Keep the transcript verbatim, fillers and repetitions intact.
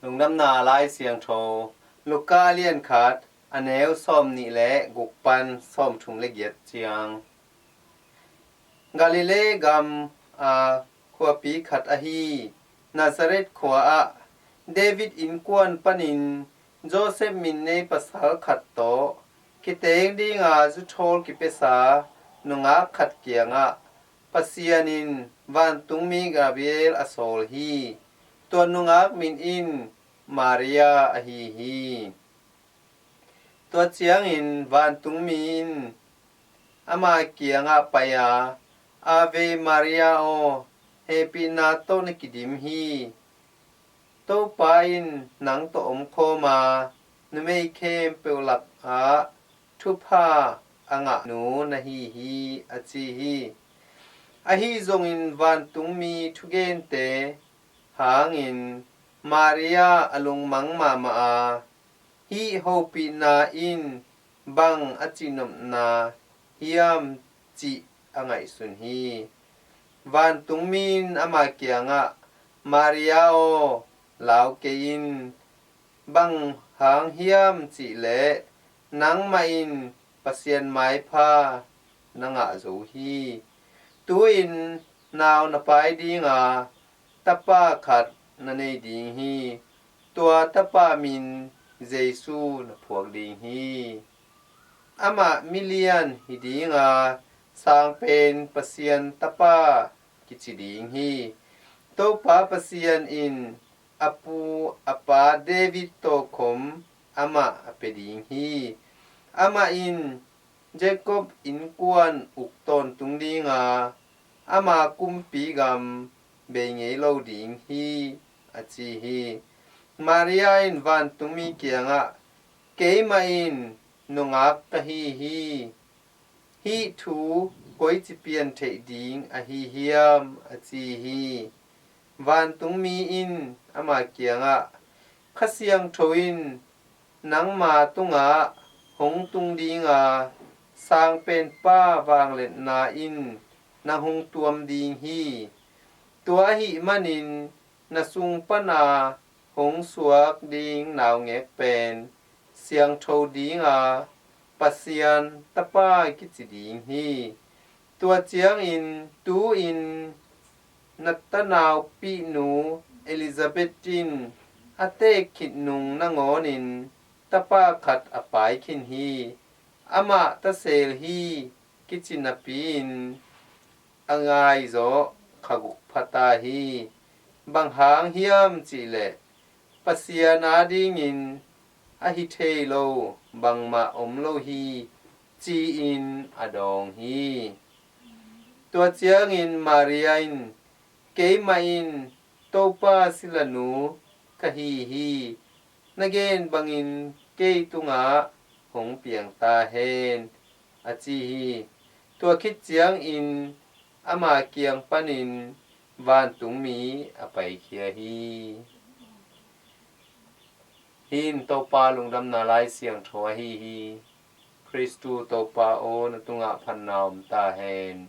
Lungdamna Lai Siangtho, Luka a lian khat, a neu sawm nih le guk pan sawm thum le giat ciang. Galilee gam a khuapi khat ahi Nazareth khua ah David innkuan panin Joseph min nei pasal khat tawh kiteng dinga zuthawl kipiasa nungak khat kiangah Pasian in vantungmi Gabriel a sawl hi. Tua nungak min in Maria ahi hi. Tua ciangin vantungmi in ama kiangah pai-a, "Ave Maria aw, hehpihna tawh na kidim hi. Topa in nang tawh omkhawm a, numei khempeuh lakah thupha a ngahnu na hi hi," a ci hi. Ahi zongin vantungmi thugente hangin Maria a lungmang mahmah a, hih hopihna in bang a cihnopna hiam cih a ngaihsun hi. Vantungmi in ama kiangah, "Maria aw, lau kei in, bang hang hiam cihleh nangmah in Pasian maipha na ngah zo hi. Tu-in nau na pai dinga tapa khat na nei ding hi. Tua tapa min Jesu na phuak ding hi. Amah milian hi dinga, Sangpen Pasian Tapa kici ding hi. Topa Pasian in a pu a pa David tawhkhom amah a pia ding hi. Amah in Jacob innkuan uk tawntung dinga, ama kumpi gam bei ngei lo ding hi," a ci hi. Maria in vantungmi kiangah, "Keimah in nungak ka hi hi. Hih thu koici pian theih ding ahi hiam?" a ci hi. Vantungmi in ama kiangah, "Kha Siangtho in nangma tungah hong tung dinga, Sangpenpa vangliatna in nang hong tuam ding hi. Tua ahih manin na sung pana hong suak ding naungek pen siangtho dinga, Pasian Tapa kici ding hi. Tua ciangin tu-in na tanaupi nu Elizabeth in a teek khit nung nangawnin tapa khat a pai khin hi. Amah tasel hi kici napi-in a ngai zawh kha guk pha ta hi. Bang hang hiam cihleh Pasian adingin a hi thei lo bangmah om lo hi," ci-in a dawng hi. Tua ciangin Maria in, "Keimah in Topa silanu ka hi hi. Na gen bangin kei tungah hong piang ta hen," a ci hi. Tua khit ciangin ama kiang panin vantungmi a paikhia hi. Hih in Topa lungdamna Lai Siangtho ahi hi. Khristu Topa aw, na tungah phatna om ta hen.